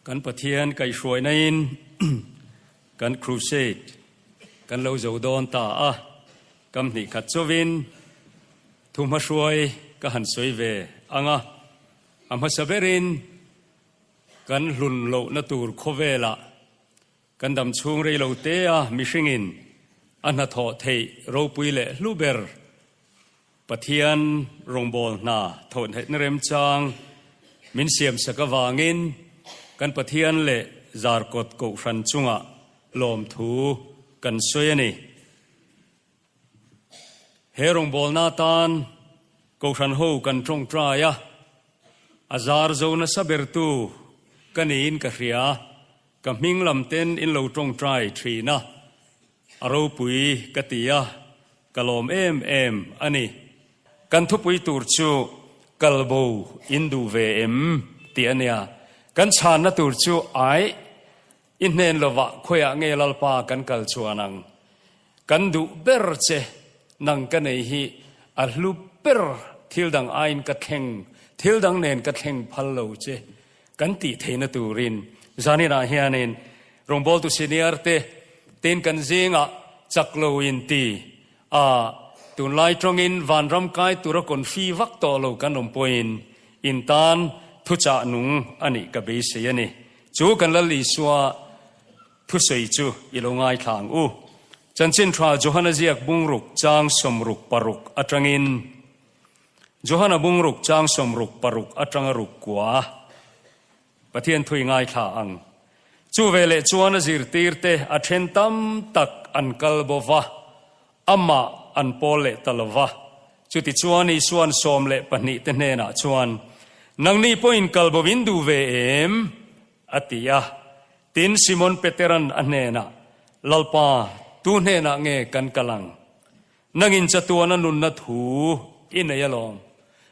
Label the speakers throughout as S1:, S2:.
S1: Kan Pathian kaihhruaina-in kan crusade kan lo zo dawn ta a, kam hnih khat chauhin thu hmahruai ka han sawi ve ang a, a hmasa berin kan hlun lohna tur khawvelah kan dam chhung rei lo te a mihringin a hnathawh theih ropui leh hlu ber Pathian rawngbâwl hna thawhneihna remchang min siamsak avângin kan Pathian leh Zarkawt Kohhran chungah lawmthu kan sawi a ni. He rawngbâwlna atân Kohhran ho kan ṭawngṭai a, a zâr zo nasa bertu ka niin ka hria, ka hming lam ten in lo ṭawngṭai ṭhîn a, A ropui ka ti a, ka lawm em em a ni. Kan thupui tur chu kalbo in duh ve em tih a nia. Kan chhanna tur chu aih, i hnen lovah khawiah nge Lalpa kan kal chuan ang. Kan duh ber che, nang ka nei hi a hlu ber thil dang aiin ka thleng, thil dang nen ka thleng phal lo che kan tih theihna turin zaninah hianin rawngbawltu senior te tin kan zingah chak lo in ti a tunlai tawngin vanram kai tura kawn fi vak tawh lo kan awm pawhin in tan thuchah nung a nih ka beisei a ni. Chu kan Lal Isua thusawi chu i lo ngaithla ang u. Chanchin tha Johana ziak bungruk chang 66 atangin Johana bungruk chang 66 atanga ruk kua Pathian thui ngaithla ang. Chu veleh chuan a zirtirte a then tam tak an kal bo va, amah an pawl leh ta lo va. Chutichuan Isua'n 12 te hnenah chuan, Nangni pawhin kal bo in duh ve em? a ti a. Tin, Simon Petera'n a hnenah, Lalpa, tu hnenah nge kan kal ang? Nangin chatuana nunna thu i nei alawm.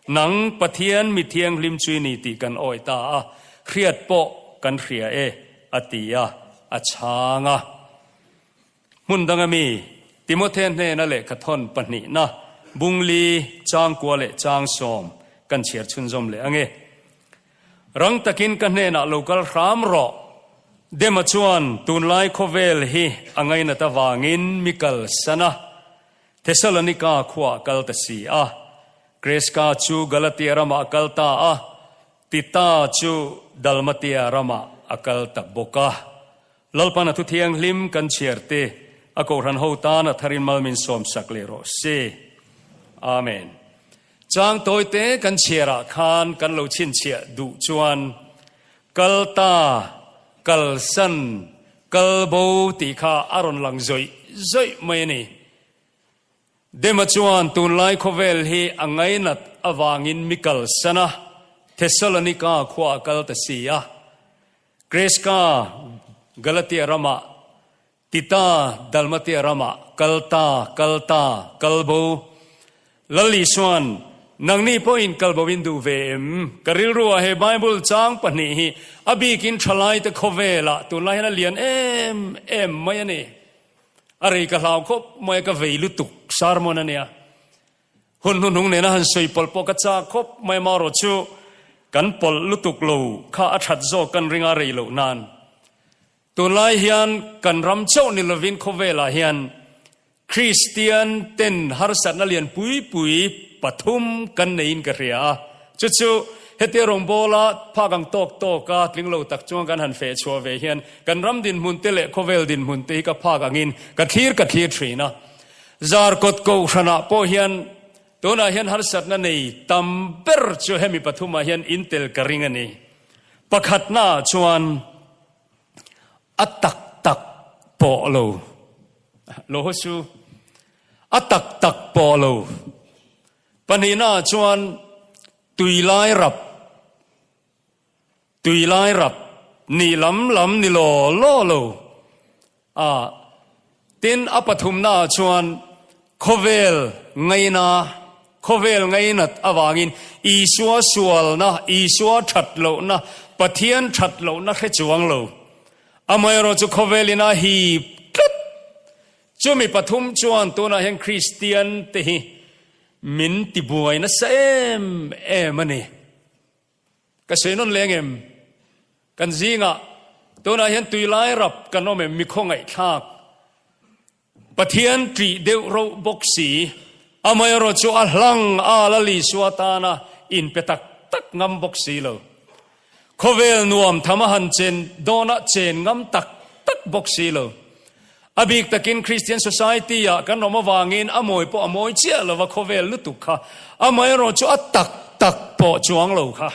S1: Nang Pathian mi thianghlim chu i ni tih kan awih ta a, hriat pawh kan hria e, a ti a, a chhang a. Hmun danga mi, Timothea hnena lehkha thawn pahnihna, bungli, changkua leh changsawm kan chhiar chhunzawm leh ange. Rang takin ka hnenah lo kal hram rawh. Dema chuan tunlai khawvel hi a ngainat avangin mi kalsan a, Thesalonika khuaah kal ta si a. Kreska chu Galatia ramah a kal ta a, Tita chu Dalmatia ramah a kal ta bawk a. Lalpan a thu thianghlim kan chhiar te a kohhran ho tan a tharin mal min sawmsak leh rawh se. Amen. Chang tawi te kan chhiar ah khan kan lo chhinchhiah duh chuan kal ta, kal san, kal bo tih kha a rawn lang zawih zawih mai a ni. Dema chuan tunlai khawvel hi a ngainat avangin mi kalsan a, Thessalonika khua a kal ta si a. Kreska, Galatia ramah, Tita, Dalmatia ramah, kal ta, kal ta, kal bo. Lal Isuan, Nangni pawhin kal bo in duh ve em? Ka rilruah he Bible chang pahnih hi a bikin thalaite khawvelah tunlai hian a lian em em mai a ni. A rei ka hlau khawp mai a, ka vei lutuk sermon a nia. Hun hnuhnung nena han sawi pawlh pawh ka chak khawp mai amaherawh chu kan pawlh lutuk lo kha a that zawk kan ring a rei loh nan. Tunlai hian kan ram chauh ni lovin khawvelah hian Kristian ten harsatna lian pui pui pathum kan neiin ka hria a. Chu chu hetia rawngbawla phak ang tawk tawka tling lo tak chuan kan han feh chhuah ve hian kan ram dinhmun te leh khawvel dinhmun te hi ka phak angin ka thlir ka thlir thin a. Zarkawt Kohhranah pawh hian tunah hian harsatna nei tam ber chu hemi pathumah hian intel ka ring a ni. Pakhatnaah chuan a tak tak pawh lo, lo haw su, a tak tak pawh lo. Pahnihnaah chuan tuilai rap, Tuilai rap nih lam lam ni law law lo a, tin a pathumna ah chuan khawvel ngaina, khawvel ngainat avangin Isua sualna, Isua that lohna, Pathian that lohna hre chuang lo. Amaherawh chu khawvelin a hip tlat. Chumi pathum chuan tunah hian Kristian te hi min tibuai nasa em em a ni. Ka sawi nawn leng em? Kan zingah tunah hian tuilai rap kan awm em? Mi khawngaihthlak Pathian ṭih deuh roh bawk si. Amaherawh chu a hlang a la Lisua tana inpe tak tak ngam bawk si lo. Khawvel nuam tham a han chen dawnah chen ngam tak tak bawk si lo. A bik takin Christian Society ah kan awm avangin a mawi pawh a mawi chiah lo va khawvel lutuk kha. Amaherawh chu a tak tak pawh chuang lo kha.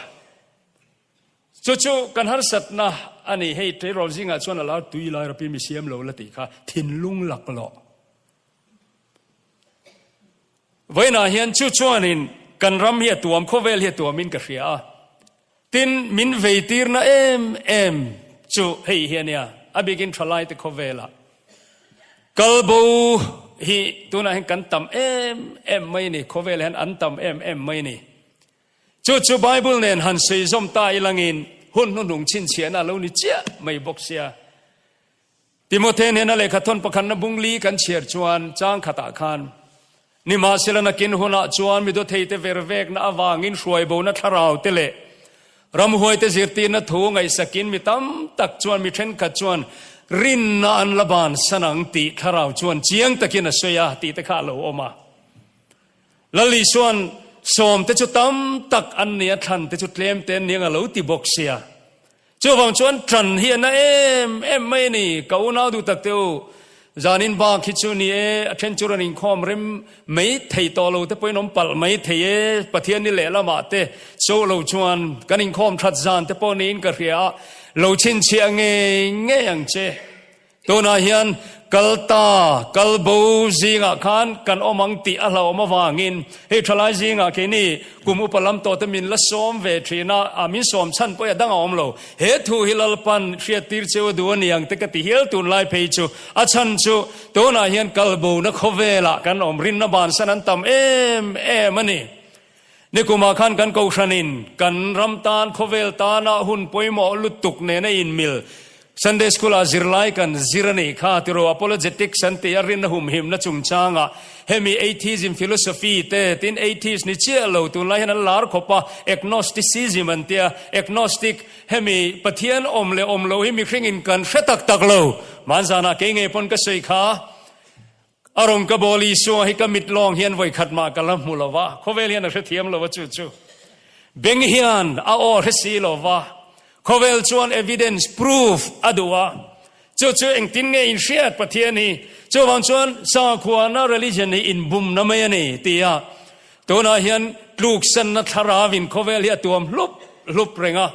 S1: Chu chu kan harsatna a ni. Hei tleirawl zingah chuan a lar tui lai rapi mi siam lo la tih kha thinlung laklawh. Vawiinah hian chu chuanin kan ram hi a tuam, khawvel hi a tuamin ka hria a. Tin, min veitirna em em chu hei hi a nia, a bikin thalaite khawvelah kalbo hi tunah hian kan tam em em mai a ni, khawvelah hian an tam em em mai a ni. Chu chu Bible nen han sawi zawm ta ilangin hun hnuhnung chhinchhiahna a lo ni chiah mai bawk sia. Timothy hnena lehkha thawn pakhatna bung li kan chhiar chuan chang khatah khan, Nimahsela nakin hunah chuan mi dawtheite ver vekna avangin hruaibona thlarau te leh ramhuaite zirtirna thu ngaihsakin mi tam tak chuan mi thenkhat chuan rinna an la bansan ang tih thlarau chuan chiang takin a sawi a tih te kha a lo awm a. Lal Isua'n sawmte chu tam tak an ni a, thlante chu tlemte an ni ang a lo ti bawk sia. Chuvang chuan ṭan hi a na em em mai a ni. Ka unau duh tak te u, zanin bak hi chu ni e, a ṭhen chu rawn inkhawm rem mai thei tawh lo te pawhin awm palh mai thei e, Pathian ni lehlamah te cho lo chuan kan inkhawm ṭhat zan te pawh niin ka hria a, lo chhinchhiah ngei ngei ang che. Tunah hian kal ta, kal bo zingah khan kan awm ang tih a hlauhawm avangin hei thalai zingah keini kum upa lam tawh te min la sawm ve thin a, a min sawm chhan pawh hi a dang a awm lo. He thu hi Lalpan hriattir cheu a duh a ni ang te ka ti hial tunlai phei chu. A chhan chu tunah hian kal bona khawvelah kan awm rinna bansan an tam em em a ni. Nikumah khan kan kohhranin kan ram tan khawvel tana hun pawimawh lutuk nena inmil Sunday School-ah zirlai kan zir a nih kha tiraw Apologetics an tih a rinna humhimna chungchangah hemi atheism philosophy te tin atheist ni chiah lo tunlai hian an lar khawp a agnosticism an tia agnostic hemi Pathian awm leh awm lo hi mihringin kan hre tak tak lo hmanzanah kei ngei pawn ka sawi kha A rawn ka bawl Isua hi ka mit lawng hian vawikhat mah ka la hmu lo va, khawvel hian a hrethiam lo va chu chu. Beng hian a aw hre si lo va, khawvel chuan evidence, proof, a duh a, chu chu engtin nge in hriat Pathian hi, chuvang chuan sakhuana, religion, hi inbumna mai a ni ti a, tunah hian tluksanna thlarauin khawvel hi a tuam hlup hlup reng a,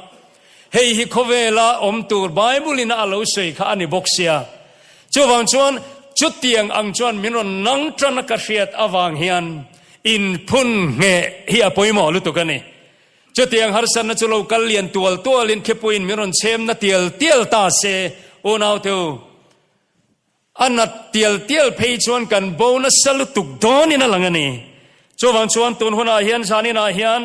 S1: hei hi khawvela awm tur Bible in a lo sawi kha a ni bawk sia. Chuvang chuan chutiang ang chuan min rawn nang tan a ka hriat avang hian inphun ngheh hi a pawimawh lutuk a ni. Chutiang harsatna chu lo kal lian tual tualin thlippuiin min rawn chhemna tial tial ta se, unaute u, a nat tial tial phei chuan kan bo nasa lutuk dawnin a lang a ni. Chuvang chuan tun hunah hian zaninah hian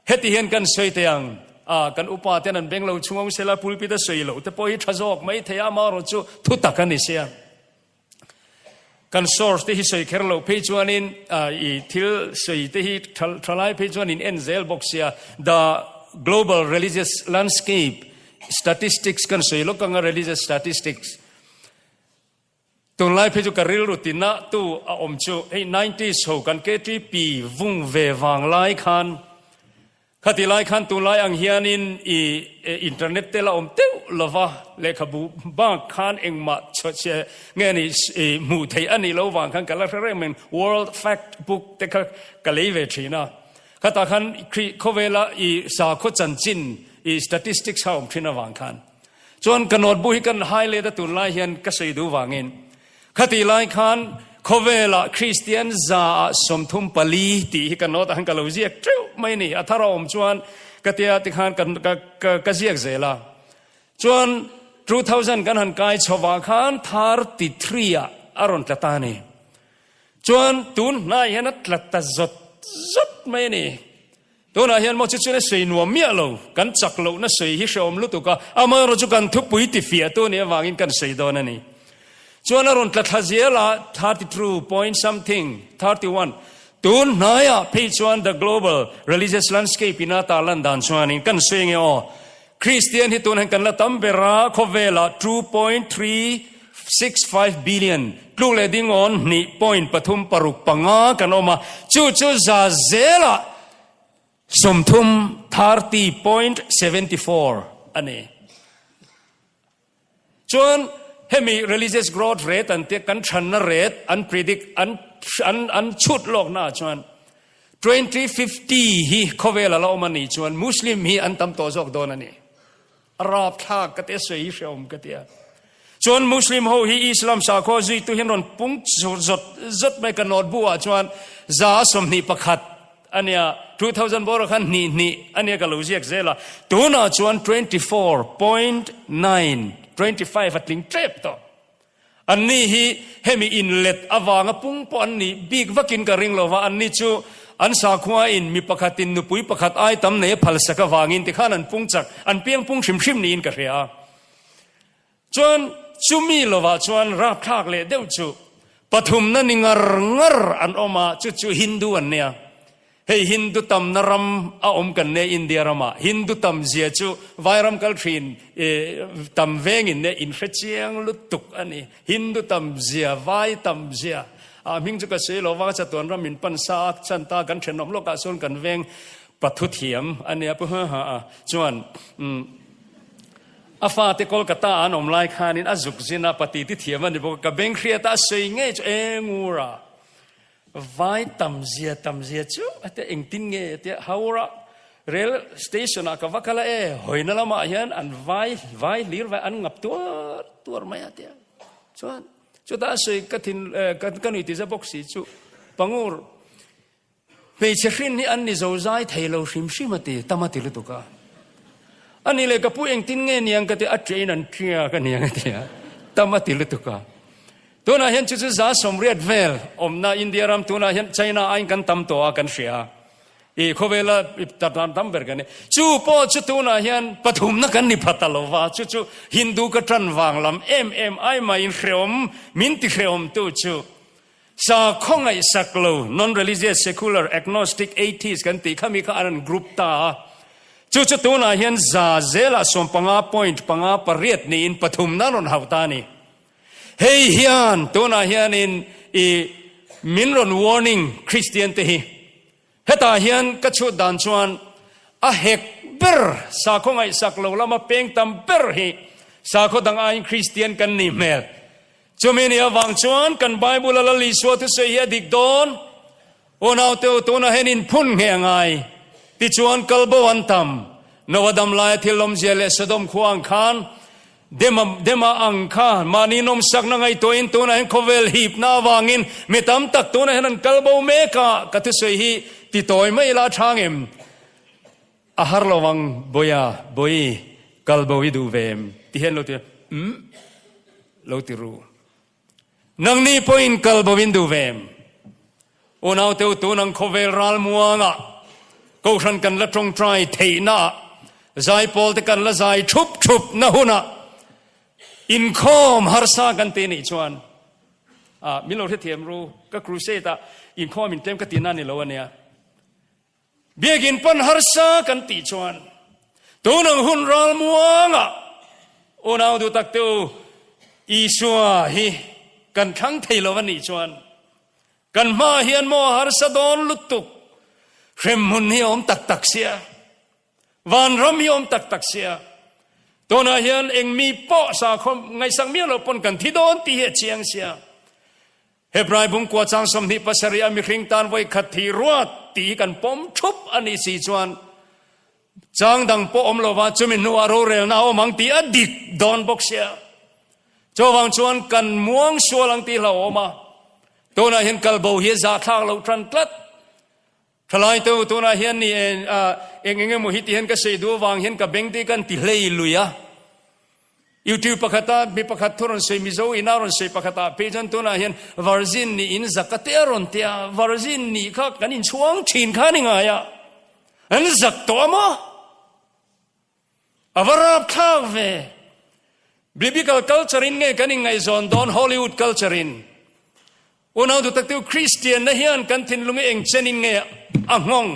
S1: Heti hian kan sawi teh ang, a, kan upa ten an beng lo chhung ang sela pulpit a sawi loh te pawh hi tha zawk mai thei a, amaherawh chu thu tak a ni sia. Kan source te hi sawi kher loh phei chuanin, a, i thil sawi te hi tha, tha lai phei chuan in en zel bawk sia. The Global Religious Landscape Statistics kan sawi lawk anga Religious Statistics. Tunlai phei chu ka rilru tina tu a awm chu hei nineties ho kan KTP vung ve vang lai khan khati lai khan tunlai ang hianin i internet te la awm teuh lova lehkhabu bak khan engmah chhe nge ni i hmuh theih a nih loh vang khan ka la hre reng mai world fact book te kha ka lei ve thin a khatah khan khawvela i sakhaw chanchin i statistics kha a awm thin avang khan Chuan ka notebook hi kan hai let a tunlai hian ka sawi duh vangin khatih lai khan khawvelah Kristian zaah 34 tih hi ka note ah khan ka lo ziak teuh mai a ni. A thar a awm chuan ka tia tikhan ka ka ka ziak zel a. Chuan 2000 kan han kai chhovah khan 33 ah a rawn tla ta a ni. Chuan tun hnai hian a tla ta zawt zawt mai a ni. Tunah hian maw chu chuan a sawi nuam miah lo, kan chak lohna sawi hi hrehawm lutuk a, amaherawh chu kan thupui tifiahtu nih avangin kan sawi dawn a ni. Chuan a rawn tla thla zel a, 32 point something, 31, tun hnaiah phei chuan the global religious landscape ina tarlan dan chuanin kan sawi nge aw, Kristian hi tun hian kan la tam ber a, khawvelah 2.365 billion, tluk leh dingawn hnih point pathum paruk panga kan awm a, chu chu za zelah 30, 30.74 a ni. Chuan hemi religious growth rate an tia kan thanna rate an predict an an an chhut lawkna ah chuan 2050 hi khawvel a la awm a nih chuan Muslim hi an tam tawh zawk dawn a ni. A rapthlak ka tia sawi hi hrehawm ka tia. Chuan Muslim ho hi Islam sakhaw zuitu hian rawn pung zawt zawt mai ka notebook ah chuan 21 A nia, 2000 bawrah khan hnih hnih a nia ka lo ziak zel a, tunah chuan 24.9, 25 a tling tep tawh. Anni hi hemi inlet avanga pung pawh an nih bik vakin ka ring lo va, anni chu an sakhua in mi pakhatin nupui pakhat ai tam nei a phalsak avangin tikhan an pung chak, an piang pung hrim hrim niin ka hria a. Chuan chumi lovah chuan rapthlak leh deuh chu pathumna ni ngar ngar an awm a, chu chu Hindu an nia. Hei Hindu tamna ram a awm kan nia India ramah. Hindu tam zia chu Vairam kal thin tam vengin nia inhre chiang lutuk a ni. Hindu tam zia, Vai tam zia. A hming chu ka sawi lo vang a, chatuan ram min pan sa a, chan ta kan thenawm lawkah sawn kan veng pathu thiam a nia pu ha ha a. Chuan umm. A fate Kolkata an awm lai khanin a zuk zin a, pati ti thiam a ni bawk a, ka beng hriat a, a sawi ngei chu eng ura vai tam zia tam zia chu a tia engtin nge a tia Howrah rail station ah ka va kal a e hawina lamah hian an vai vai hlir vai an ngap tuar tuar mai a tia chuan chutah a sawi ka thin ka nui ti za bawk si chu Pangur Hmeichhe hrin hi an ni zo zai thei lo hrim hrim a ti, tam a ti lutuk a. A ni leh ka pu engtin nge niang ka ti, a ṭiain an ṭiak a niang a ti a, tam a ti lutuk a. Tunah hian chu chu 80 vel awmna India ram tunah hian China aiin kan tam tawh a kan hria a. I khawvela tarlan tam ber kan ni. Chu pawh chu tunah hian pathumna kan ni pha ta lo va, chu chu Hindu ka ṭan vang lam em em ai maiin hrehawm min ti hrehawmtu chu Sa khawngaihsak lo, non-religious, secular, agnostic, atheist kan tih kha mi kha an rawn group ta a. Chu chu tunah hian za zelah sawmpanga point panga pariat niin pathumna an rawn hauh ta a ni. Hei hian tunah hianin i min rawn warning Kristian te hi. Hetah hian ka chhut dan chuan a hek ber sakhaw ngaihsak lo lama peng tam ber hi sakhaw dang aiin Kristian kan nih hmel. Chumi ni avang chuan kan Bible a Lal Isua thusawi hi a dik dawn. Unaute u tunah hian inphun nge a ngai? Tichuan kalbo an tam. Noa dam laia thil awmzia leh Sodom khua ang khan Dema Dema ang kha mahni nawmsakna ngaihtuahin tunah hian khawvel hipna avangin mi tam tak tunah hian an kal bo mek a, ka thusawi hi ti tawi mai ila a tha ngem? A har lo ang Bawia, Bawi, kal bo i duh ve em? Ti hian lo ti umm lo ti ru. Nangni pawhin kal bo in duh ve em? Unaute u tun ang khawvel ralmuangah Kohhran kan la tawngtai theihnaah zaipawl te kan la zai thup thup na hunah inkhawm harsa kan ti nih chuan ah min lo hrethiam ru ka crusade ah inkhawm in tlem ka tihna ni lo ania. Biakinn pan harsa kan tih chuan tun ang hun ralmuangah unau duh tak te u Isua hi kan thlang thei lo a nih chuan kan hmaah hian maw harsa dawn lutuk hremhmun hi a awm tak tak sia, vanram hi a awm tak tak sia, tunah hian engmi pawh sakhaw ngaihsak miah lo pawn kan thi dawn tih hi a chiang sia. Hebrai bungkua chang 27 a mihring tan vawi khat thi ruat tih hi kan pawm thup a nih si chuan chang dang pawh awm lova chumi hnuah rorelna a awm ang tih a dik dawn bawk sia. Chuvang chuan kan muang sual ang tih hlauhawm a, tunah hian kalbo hi a zahthlak loh tan tlat. Thalai te u tunah hian ni eng eng emaw hi ti hian ka sei duh avang hian ka beng te kan ti hlei lui a. YouTube pakhata mi pakhat thu rawn sawi Mizo ina rawn sawi pakhatah phei chuan tunah hian virgin nih in zak a te a rawn ti a, virgin nih kha kan inchhuang thin kha ni ngai a, an zak tawh a maw? A va rapthlak ve! Biblical culture in nge kan inngaihzawn dawn Hollywood culture in? Unau duh taktu Kristianna hian kan thinlung hi eng chenin nge a nghawng?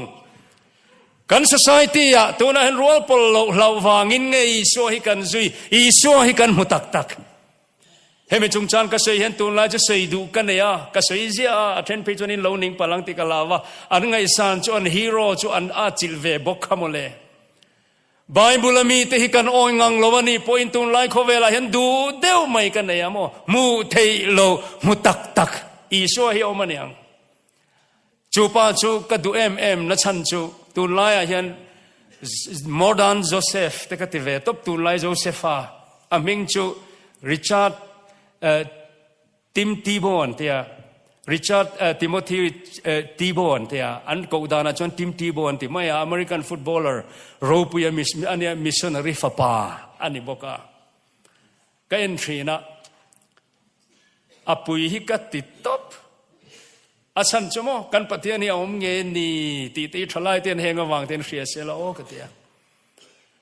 S1: Kan society ah tunah hian rual pawl loh hlauh vangin nge Isua hi kan zui, Isua hi kan hmu tak tak. Hemi chungchang ka sawi hian tunlai chu sawi duh ka nei a, ka sawi ziah a, a then phei chuan in lo ning palh ang tih ka lau a, an ngaihsan chu an hero chu an atchilh ve bawk kha mawle. Bible a mite hi kan awi ngang lo a nih pawhin tunlai khawvelah hian duh deuh mai ka nei a maw? Hmuh theih lo, hmu tak tak Isua hi a awm a niang. Chu pa chu ka duh em em na chhan chu tunlaiah hian modern Joseph te ka ti ve tawp tunlai Josepha a hming chu Richard Tim Tebow an tia Richard Timothy Tebow an tia an koh danah chuan Tim Tebow an ti mai a American footballer ropui a nia missionary fapa a ni bawk a ka en thin a A pui hi ka ti tawp. A chhan chu maw, kan Pathian hi a awm nge ni tih te hi thalai te an heng avang te an hria se la aw ka ti a.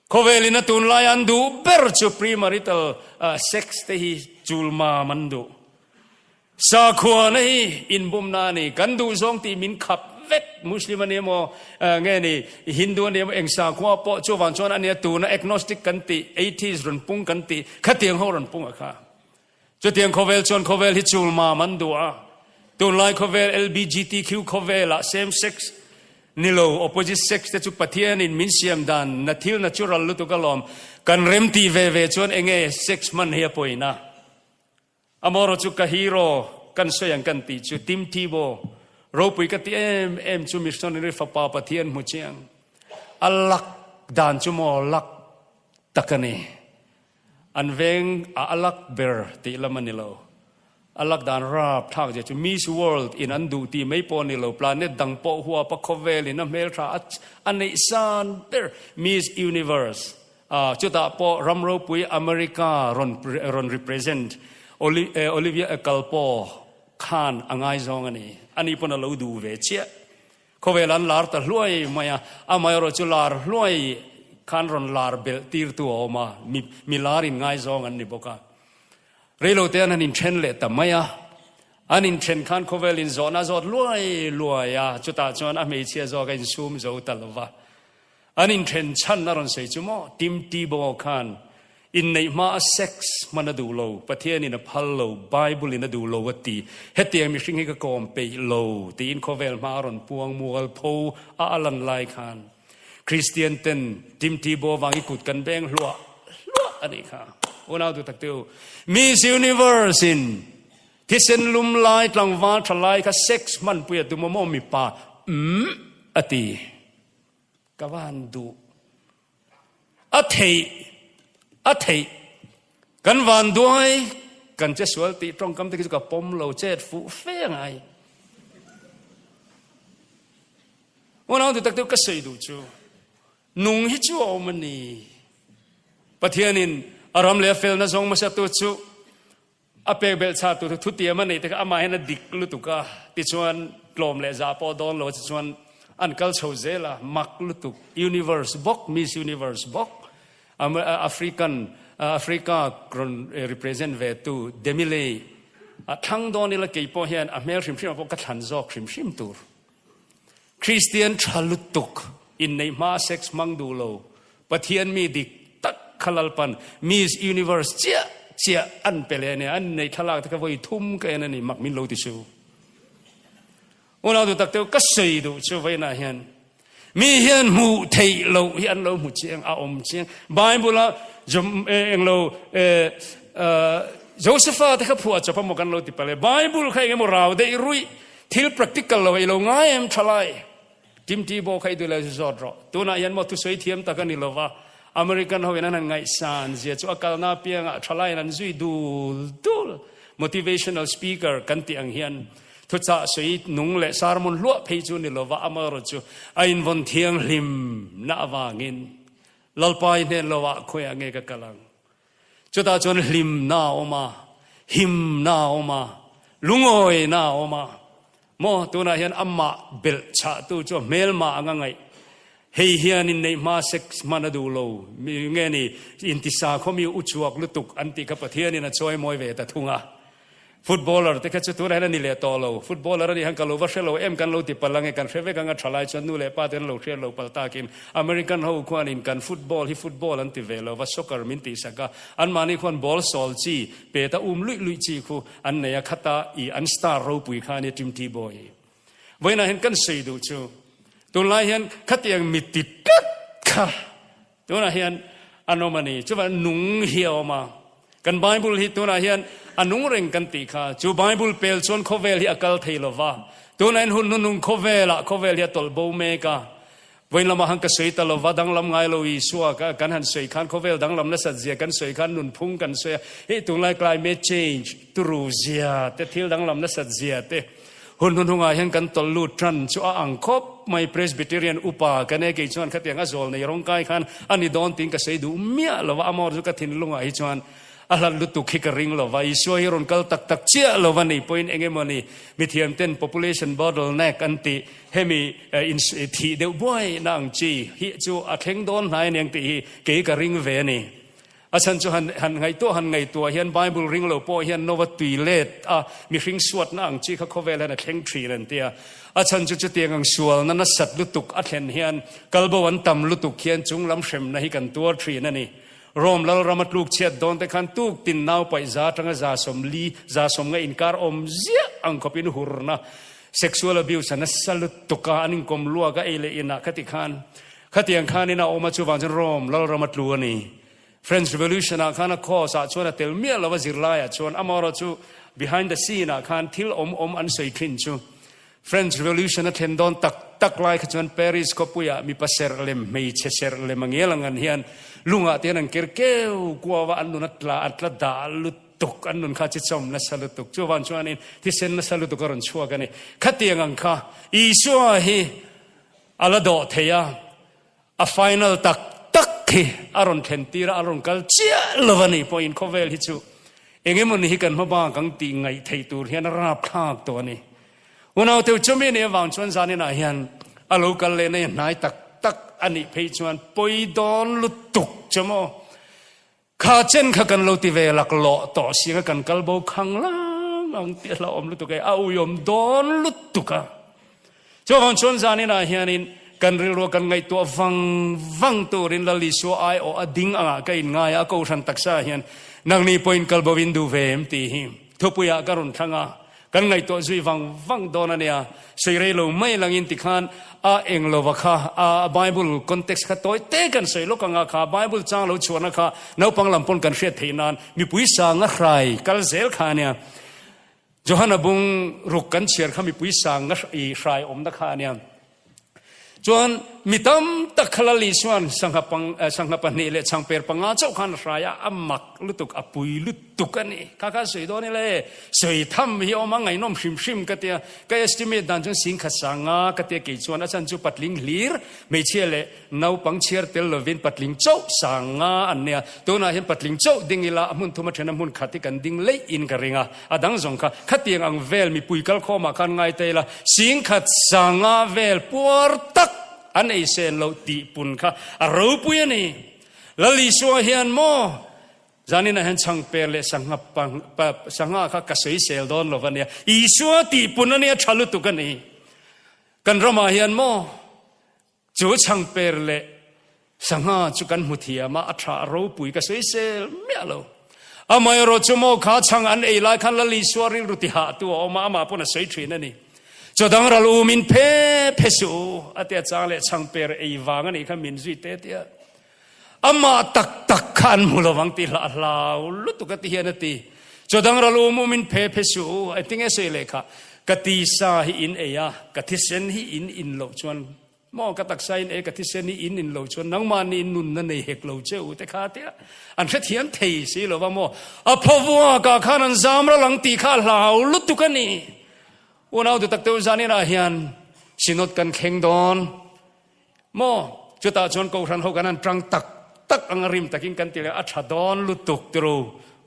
S1: Khawvelin a tunlai an duh ber chu premarital sex te hi chulmam an duh. Sakhuana hi inbumna a ni. Kan duh zawng tih min khap vek. Muslim a ni emaw nge ni Hindu a ni emaw eng sakhua pawh chuvang chuan a nia tuna agnostic kan tih, atheist rawn pung kan tih khatiang ho rawn pung a kha. Chutiang khawvel chuan khawvel hi chulmam an duh a, tunlai khawvel LBGTQ khawvelah same sex ni lo opposite sex te chu Pathianin min siam dan na thil natural lutuk alawm kan rem tih ve ve chuan enge sex hman hi a pawina. Amaherawh chu ka hero kan sawi ang kan tih chu Tim Tebow ropui ka ti em em chu missionary fapa Pathian hmu chiang a lak dan chu maw lak tak a ni. An veng a a lak ber tih lam a ni lo. A lak dan rap thlak zia chu Miss World in an duh tih mai pawh a ni lo, planet dang pawh huap a khawvel in a hmeltha a a neih san ber Miss Universe a chutah pawh ram ropui America rawn rawn represent Olivia Culpo khan a ngaizawng a ni. Ani pawn a lo duh ve chiah. Khawvel an lar ta hluai mai a, amaherawh chu lar hluai khan rawn lar belh tirtu a awm a, mi mi lar in ngaizawng an ni bawk a. Reilote an han inthen leh ta mai a, an inthen khan khawvel in zawhna a zawt luai luai a, chutah chuan a hmeichhia zawk a insum zo ta lo va. An inthen chhan a rawn sawi chu maw? Tim Tebow khan inneih hma a sex hman a duh lo, Pathianin a phal lo, Bible-in a duh lo a ti. Hetiang mihring hi ka kawm peih lo tiin khawvel hma a rawn puang mual pho a a lan lai khan Kristian ten Tim Tebow vang i kut kan beng hluah hluah a nih kha. Unau duh tak teu, Miss Universe in thisen lum lai tlangval tha lai kha sex hmanpui a tum a maw mipa umm a ti. Ka van duh. A theih, a theih. Kan van duai, kan che sual tih tawngkam te khi chu ka pawm lo chet fuh fe ngai. Unau ti tak deuh ka sawi duh chu, nung hi chu a awm a ni. Pathianin a ram leh a felna zawng hmasa tu chu A pek belh chah tur thu thutiam a neih te kha amah hian a dik lutuk a, tichuan tlawm leh zah pawh dawn lo chuan an kal chho zel a, mak lutuk, universe bawk, Miss Universe bawk, African, Africa rawn represent ve tu Demi Leigh a thlang dawn ila kei pawh hian a hmel hrim hrim ah pawh ka thlan zawk hrim hrim tur. Kristian tha lutuk, inneih hma sex hmang duh lo, Pathian mi dik tak kha Lalpan Miss Universe chiah chiah an pe leh a nia, an inneih thlalak te kha vawi thum ka en a ni, mak min lo ti su. Unau duh tak teu ka sawi duh chu vawiinah hian mi hian hmuh theih loh hi an lo hmu chiang, a awm chiang. Bible a englo Josepha te kha phuah chawp a maw kan lo ti palh e, Bible kha engemaw rau daih ruih Thil practical lo ei lo ngai em thalai? Tim Tebow kha i duh lo chu zawt rawh. Tunah hian maw thusawi thiam tak a ni lova, American ho in an han ngaihsan zia chu a kalna apiangah thalaiin an zui dul dul. Motivational speaker kan tih ang hian thuchah sawi nung leh sermon hluah phei chu ni lova, amaherawh chu a invawn thianghlim na avangin Lalpa i hnen lovah khawiah nge ka kal ang? Chutah chuan hlimna a awm a, himna a awm a, lungawina a awm a. Maw, tunah hian amah belh chhahtu chu a hmelma anga ngaih. Hei hian inneih hma sex hman a duh lo, mi nge ni, intisa khaw mi u chhuak lutuk an tih kha Pathianin a chawimawi ve ta thung a. Footballer te kha chu tunah hian a ni leh tawh lo. Footballer a nih han ka lo va hre lo em kan lo ti palh ang e, kan hre vek ang a thalai chuan nu leh pa te an lo hriat lo palh takin American ho khuanin kan football hi football an ti ve lo va, soccer min tihsak a, anmahni khuan ball sawl chi, pet a um luih luih chi khu an nei a, khata i an star ropui kha a nia Tim Tebow hi. Vawiinah hian kan sawi duh chu tunlai hian khatiang mi ti tlat kha Tunah hian an awm a ni. Chuvan nung hi a awm a. Kan Bible hi tunah hian a nung reng kan tih kha. Chu Bible pel chuan khawvel hi a kal thei lo va. Tunah hian hun hnunung khawvelah khawvel hi a tawlh bo mek a. Vawiin lamah han ka sawi ta lo va, danglam ngai lo Isua ka kan han sawi khan khawvel danglam nasat zia kan sawi khan nunphung kan sawi a. Hei tunlai climate change turu zia te thil danglam nasat zia te. Hun hnuhnungah hian kan tawlh lut tan chu a ang khawp mai. Presbyterian upa ka nei kei chuan khatiang a zawl nei rawngkai khan a ni dawn tiin ka sawi duh miah lo va, amawr chu ka thinlungah hi chuan a hlat lutuk hi ka ring lo va, Isua hi rawn kal tak tak chiah lo va nei pawhin eng emaw ni mithiamten population bottleneck an tih hemi thih deuh buaina ang chi hi chu a thleng dawn hnai aniang tih hi kei ka ring ve a ni. A chhan chu han han ngaihtuah han ngaihtuah hian Bible ring lo pawh hian Nova tui let a mihring suatna ang chi kha khawvel hian a thleng thin an ti a. A chhan chu chutiang ang sualna nasat lutuk a thlen hian kalbo an tam lutuk hian chung lam hremna hi kan tuar thin a ni. Rome lalram a tluk chhiat dawn te khan tuk tin nau paih za atanga za sawm li za sawm nga inkar awm ziah ang khawpin hurna sexual abuse a nasa lutuk a an inkawm luak a ei leh inah khati khan Khatiang khanin a awm a, chuvang chuan Rome lalram a tlu a ni. French Revolution ah khan a cause ah chuan a tel miah lo a zirlai ah chuan amaherawh chu behind the scene ah khan thil awm awm an sawi thin chu French Revolution a thlen dawn tak tak lai kha chuan Paris khawpui ah mipa serh lem hmeichhe serh lem a ngial ang an hian lungah te hian an ker keu kuau a an nun a tla a tla dah lutuk an nun kha chi chawm nasa lutuk chuvang chuanin thisen nasa lutuk a rawn chhuak a ni. Khatiang ang kha Isua hi A la dawh thei a, a final tak tak hi a rawn thlen tir a, a rawn kal chiah lo a nih pawhin khawvel hi chu eng emaw ni hi kan hma bak ang tih ngaih theih tur hian a rapthlak tawh a ni. Unau teu chumi nih avang chuan zaninah hian a lo kal leh nei hnai tak tak a nih phei chuan pawi dawn lutuk che maw? Kha chen kha kan lo ti ve laklawh tawh siang a kan kal bo khang lang ang tih a hlauhawm lutuk e, a uiawm dawn lutuk a. Chuvang chuan zaninah hianin kan rilrua kan ngaihtuah vang vang turin Lal Isua aiawh a ding angah ka inngai a, a kohhran taksa hian nangni pawhin kal bo in duh ve em tih hi thupuiah ka rawn thlang a. Kan ngaihtuah zui vang vang dawn a nia. Sawi rei lo mai langin tikhan a eng lova kha a Bible context kha tawi te kan sawi lawk anga kha Bible chang lo chhuahna kha naupang lam pawn kan hriat theih nan mipui sang a hrai kal zel kha a nia. Johana bung ruk kan chhiar kha mipui sang a hrai awmna kha a nia. Chuan mi tam tak kha Lal Isua'n sangha pang sangha pahnih leh chhangper panga chauh khan a hrai a, a mak lutuk, a pui lutuk a ni. Kha kha sawi dawn ila e, sawi tham hi a awm a, ngaihnawm hrim hrim ka tia. Ka estimate dan chuan singkhat sanga ka tia kei chuan a chhan chu patling hlir, hmeichhia leh naupang chhiar tel lovin patling chauh sanga an nia. Tunah hian patling chauh ding ila a hmun thum a then a hmun khat hi kan ding leih in ka ring a. A dang zawng kha, khatiang ang vel mipui kalkhawmah khan ngai ta ila, singkhat sanga vel puar tak an ei sen loh tih pun kha a ropui a ni. Lal Isua hian maw zaninah hian chhangper leh sangha sangha kha ka sawisel dawn lo va nia, Isua tih pun a nia tha lutuk a ni. Kan ramah hian maw Chu chhangper leh sangha chu kan hmu thiam a, a tha a ropui ka sawisel miah lo. Amaherawh chu maw kha chhang an ei lai khan Lal Isua rilru ti hah tu a awm a, amah pawn a sawi thin a ni. Chaw dang ral um in phe phe suh u, a tia chang leh chhangper ei vang a nih kha min zui te tia. Amah tak tak kha an hmu lovang tih hlah hlau lutuk a ti hian a ti. Chaw dang ral um um in phe phe suh u, engtinge sawi leh kha, ka tisa hi in ei a, ka thisen hi in in loh chuan Maw ka taksa in e ka thisen hi in in lo chuan nangmah nih nunna nei hek lo che u te kha tia an hrethiam thei si lo va maw a phawvua ka khan an zam ral ang tih kha a hlau lutuk a ni. Unau dutak te u zanin ah hian synod kan thleng dawn maw chutah chuan kohhran ho kan han tang tak tak ang a rim takin kan ti leh a tha dawn lutuk tiro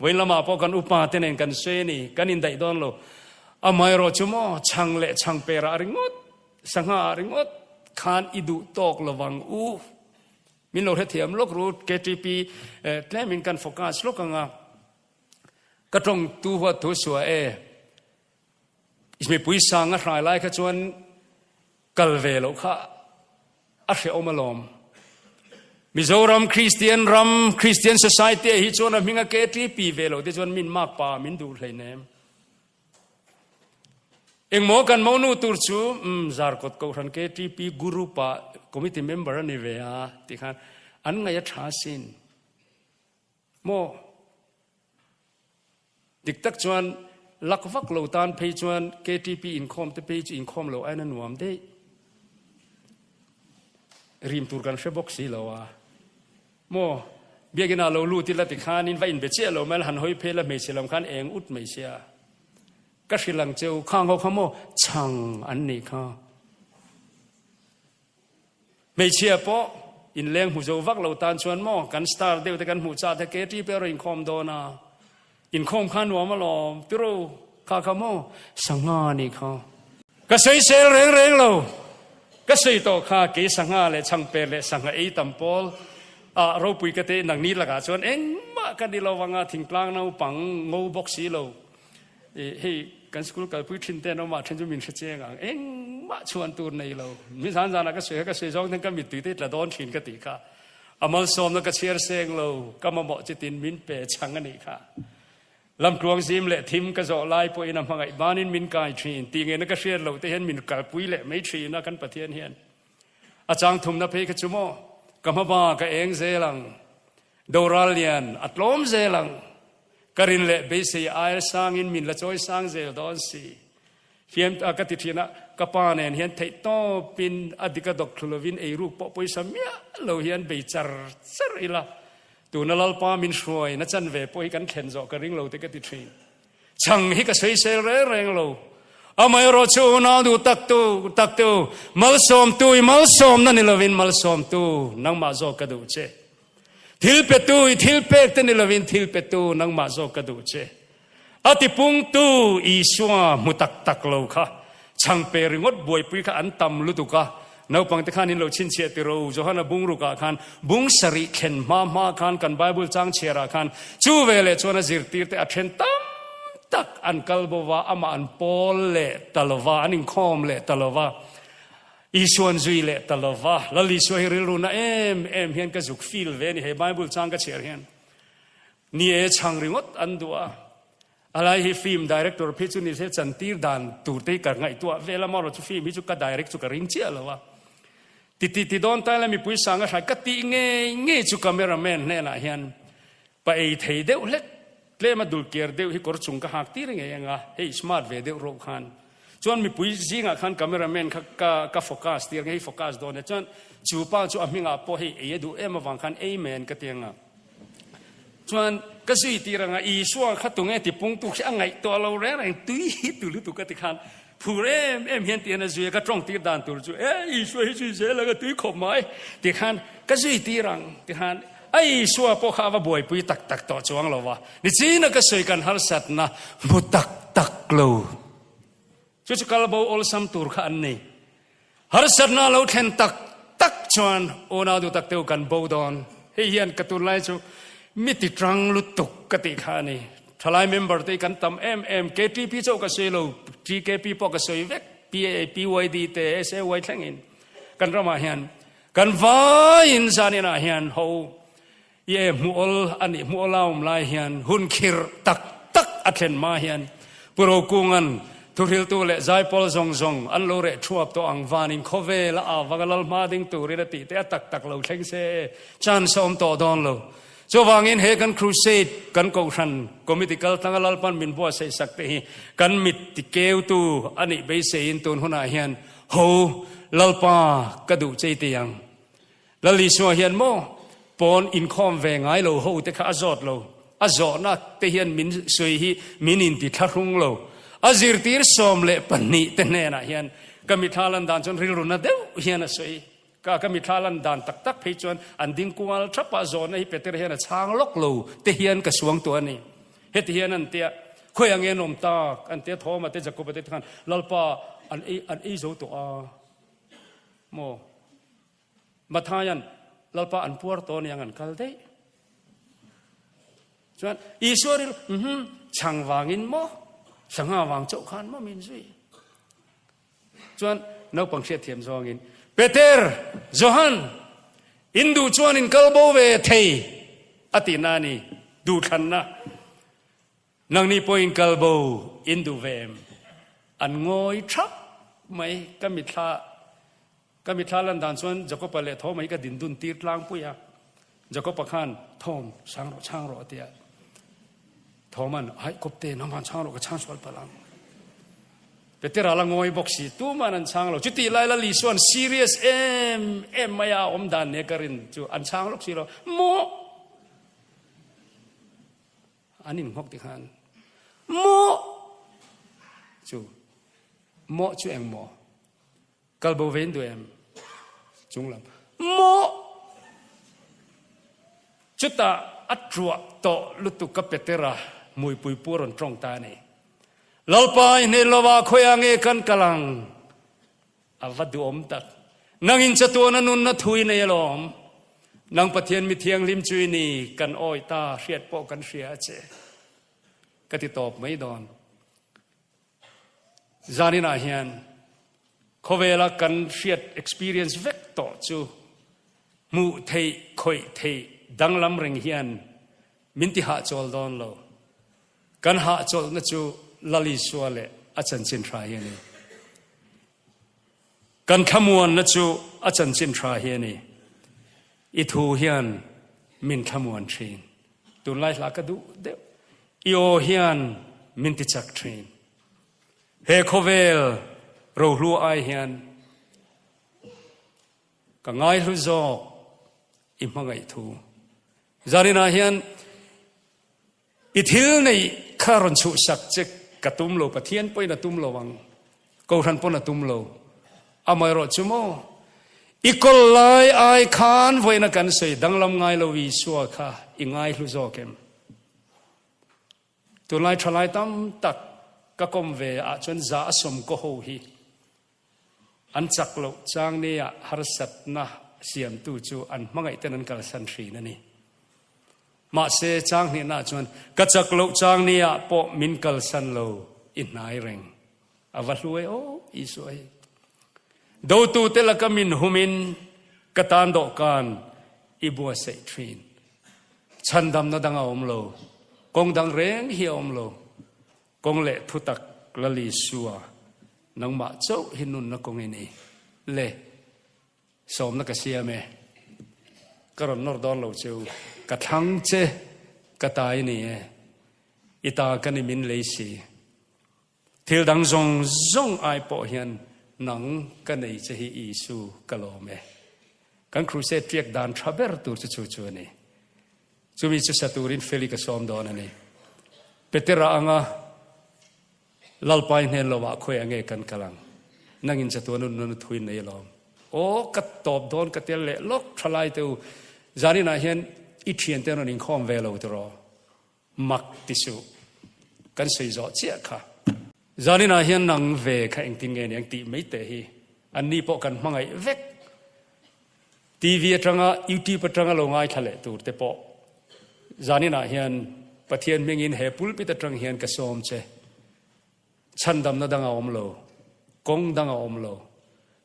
S1: vawiin lamah pawh kan upa te nen kan sawi a ni kan indaih dawn lo amaherawh chu maw chhang leh chhang perah ringawt Sangha ringawt khan i duh tawk lovang u. Min lo hrethiam lawk ru KTP tlemin kan focus lawk anga ka tawng tu huat thu suah e. Mipui sang a hrai lai kha chuan kal ve loh kha a hrehawm alawm. Mizoram Kristian ram, Kristian Society ah hi chuan a hming a KTP ve loh te chuan min mark pa min duh hleinem. Engmaw kan monu tur chu um Zarkawt Kohhran KTP group ah committee member a ni ve a tih khan an ngaih a tha sin. Maw? Dik tak chuan lak vak lo tan phei chuan KTP inkhawm te phei chu inkhawm lo aiin a nuam daih. Rim tur kan hre bawk si lo a. Maw? Biakinn ah lo lut ila ti khanin va inbe chiah lo mai la han hawi phei la hmeichhe lam khan eng ut mai sia. Ka hrilh ang cheu khang ho kha maw chhang an nih kha. Hmeichhia pawh inleng hmu zo vak lo tan chuan maw kan star deuh te kan hmuh chah te KTP a rawn inkhawm dawn a, inkhawm kha nuam alawm tiro kha kha maw sangha a nih kha. Ka sawisel reng reng lo, ka sawi tawh kha kei sangha leh chhangper leh sangha ei tam pawl ah ropui ka te nangni lakah chuan engmah ka ni lo vanga thingtlang naupang ngo bawk si lo. Hei kan school kalpui thin te an awm ah then chu min hre chiang ang engmah chhuan tur nei lo mi zan zan ah ka sawi kha ka sawi zawng ten ka mittui te tla dawn thin ka tih kha a malsawmna ka chhiar seng lo ka mamawh chitin min pe chang a nih kha lamtluang zim leh thim ka zawh lai pawhin a hmangaih banin min kai thin ti nge na ka hriat loh te hian min kalpui leh mai thin a kan Pathian hian a chang thumna phei kha chu maw ka hmaba ka eng zel ang doral lian a tlawm zel ang Ka rin leh beisei aia sangin min la chawi sang zel dawn si. Fiam ka ti thin a, ka pa nen hian theih tawpin a dik a dawk thlu lovin eiruk pawh pawisa miah lo hian bei char char ila, tuna Lalpa min hruai na chanve pawh hi kan thlen zawh ka ring lo te ka ti thin. Chhang hi ka sawisel reng reng lo. Amaherawh chu unau duh tak tu tak tu, malsawmtu i malsawmna ni lovin malsawmtu nangmah zawk ka duh che. Thil petu i thil pek te ni lovin thil petu nangmah zawk ka duh che. A tipungtu Isua hmu tak tak lo kha chhangpe ringawt buaipui kha an tam lutuk a. Naupang te khan in lo chhinchhiah ti ro Johana bungruk ah khan bung sarih thlen hma hma khan kan Bible chang chhiar ah khan chu veleh chuan a zirtir te a then tam tak an kal bo va amah an pawl leh ta lova an inkhawm leh ta lova. Isuan zui leh ta lo va, Lal Isua hi rilru na em em hian ka zuk feel ve a ni, he Bible chang ka chhiar hian. Ni e, chhang ringawt an duh a, a lai hi film director phei chu ni se chantir dan tur te hi ka ngaihtuah vel a, marawh chu film hi chu ka direct chu ka ring chiah lo a. Ti ti ti dawn taila mipui sang a hrai ka tih ngei ngei chu cameraman hnenah hian pa ei thei deuh hlek Tlem a dul kiar deuh hi kawr chung ka hak tir ngei anga, hei smart ve deuh rawh khan. Chuan mipui zingah khan camera man kha ka ka focus tir ngei focus dawn e. Chuan chu pa chu a hmingah pawh hei ei a duh em avang khan ei men ka ti anga. Chuan ka zui tir anga Isua kha tunge ti pungtu khi a ngaihtuah lo reng reng tui hi tu lutuk ka ti khan phur em em hian ti hian a zui a ka tawng tir dan tur chu e Isua hi zui zel anga tui khawp mai ti khan ka zui tir ang ti khan A Isua pawh kha a va buaipui tak tak tawh chuang lo va, nichina ka sawi kan harsatna hmu tak tak lo. Chu chu kalbo awlsam tur kha an ni. Harsatna a lo thlen tak tak chuan unau duh tak teu kan bo dawn. Hei hian ka tunlai chu mi ti tang lutuk ka tih kha a ni. Thalai member te hi kan tam em em, KTP chauh ka sawi lo, TKP pawh ka sawi vek, PAA, PYD te, SAY thlengin kan ramah hian Kan vaiin zaninah hian ho i e hmuh awl a nih hmuh awl a awm lai hian hun khirh tak tak a thlen hma hian Pu Rokunga'n thuhriltu leh zaipawl zawng zawng an lo reh thuap tawh ang vanin khawvel a avanga lal hma ding turin a tih te a tak tak lo thleng se chance a awm tawh dawn lo. Chuvangin he kan crusade kan kohhran committee kaltlanga Lalpan min buatsaih sak te hi kan mit tikeutu a nih beiseiin tun hunah hian Ho, Lalpa ka duh chei tei ang. Lal Isua hian maw pawn inkhawm ve ngai lo ho te kha a zawt lo. A zawhna te hian min sawi hi min inti thlahrung lo. A zirtir 12 te hnenah hian ka mithla lan dan chuan rilru na deuh hian a sawi. Ka ka mithla lan dan tak tak phei chuan an ding kual thap a, zawhna hi Peter hian a chhang lawk lo te hian ka suang tawh a ni. Heti hian an tia, Khawi ang en awm tak? An tia Thoma te Jakoba te khan, Lalpa, an ei an ei zo tawh a maw? Mathaian, Lalpa, an puar tawh aniang an kal daih. Chuan Isua ril, Uhum, chhang vangin maw? Sangha vang chauh khan maw min zui? Chuan naupang hriatthiam zawngin, Peter, Johan, in duh chuan in kal bo ve thei a tihna a ni, duhthlanna. Nangni pawhin kal bo in duh ve em? An ngawi thap mai, ka mithla Ka mithla lan dan chuan Jakob-a leh Thawma hi ka din dun tir tlangpui a. Jakob-a khan, Thawm, chhang rawh, chhang rawh a ti a. Thawma'n, Aih, kawpte, nangmah chhang rawh, ka chhang sual palh ang. Petera la ngawi bawk si, tuma'n an chhang lo. Chutih lai Lali chuan serious em em mai a awm dan nia ka rin chu an chhang lawk si lo. Maw! An inngawk ti khan, Maw! Chu, maw chu eng maw? Kal bo ve in duh em? Chunglam, Maw! Chutah a truah tawh lutuk ka Petera hmuipui pu a rawn tawng ta a ni. Lalpa i hne lova khawiah nge kan kal ang? A va duhawm tak. Nang in chatuan a nunna thu i nei alawm. Nang Pathian mi thianghlim chu i ni, kan awih ta, hriat pawh kan hria a che. Ka ti tawp mai dawn. Zaninah hian khawvela kan hriat experience vek tawh chu hmuh theih, khawih theih danglam reng hian min ti hahchawl dawn lo. Kan hahchawlhna chu Lal Isua leh a chanchin tha hi a ni. Kan thlamuanna chu a chanchin tha hi a ni. I thu hian min thlamuan thin. Tunlai hla ka duh deuh. I aw hian min ti chak thin. He khawvel rohlu ai hian ka ngaihlu zawk i hmangaih thu. Zaninah hian I thil neih kha rawn chhuhsak che ka tum lo, Pathian pawhin a tum lo ang, Kohhran pawn a tum lo. Amaherawh chu maw, i kawl lai ai khan vawiina kan sawi danglam ngai lo Isua kha i ngaihlu zawk em? Tunlai thalai tam tak ka kawm ve ah chuan za a sawm kaw ho hi an chak loh chang nia harsatna siamtu chu an hmangaih ten an kalsan thin a ni. Mahse, chang hnihna chuan ka chak loh chang nia pawh min kalsan lo i hnai reng. A va hlu e aw Isua hi. Dotute laka min humin ka tan dawhkan i buatsaih thin. Chhandamna dang a awm lo, kawng dang reng hi a awm lo. Kawng leh thutak Lal Isua, nangmah chauh hi nunna kawng i ni. Le, sawmna ka siam e. Ka rawn nawr dawn lo cheu. Ka thlang che, ka ta i ni e. I ta ka ni min lei si. Thil dang zawng zawng ai pawh hian nang ka nei che hi Isu ka lawm e. Kan crusade ṭiak dan ṭha ber tur chu chu chu a ni. Chumi chu sa turin Feli ka sawm dawn a ni. Petera anga Lalpai hnen lovah khawi ange kan kal ang? Nangin chatuan u nuna thuin nei alawm. Aw, ka tawp dawn ka tel leh lawk tha lai te u. Zaninah hian i thiante an rawn inkhawm ve lo tiraw? Mak ti suh. Kan sawi zawh chiah kha. Zaninah hian nang ve kha engtin nge niang tih mai teh hi anni pawh kan hmangaih vek. TV atanga YouTube atanga lo ngaithla leh tur te pawh zaninah hian Pathian hmingin he pulpit atang hian ka sawm che. Chhandamna dang a awm lo. Kawng dang a awm lo.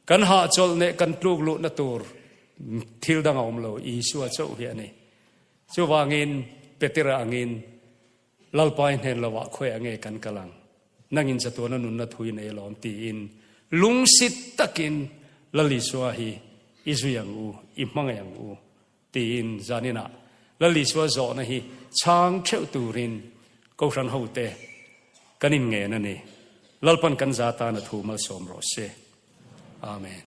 S1: Kan hahchawlh neh kan tluk luhna tur thil dang a awm lo. Isua chauh hi a ni. Chuvangin Petera angin Lalpa i hnen lovah khawiah nge kan kal ang? Nangin chatuana nunna thu i nei alawm tiin lungsit takin Lal Isua hi i zui ang u, i hmangaih ang u tiin zaninah Lal Isua zawhna hi chhang theuh turin Kohhran hote kan inngen a ni. Lalpan kan za tan a thu malsawm rawh se. Amen.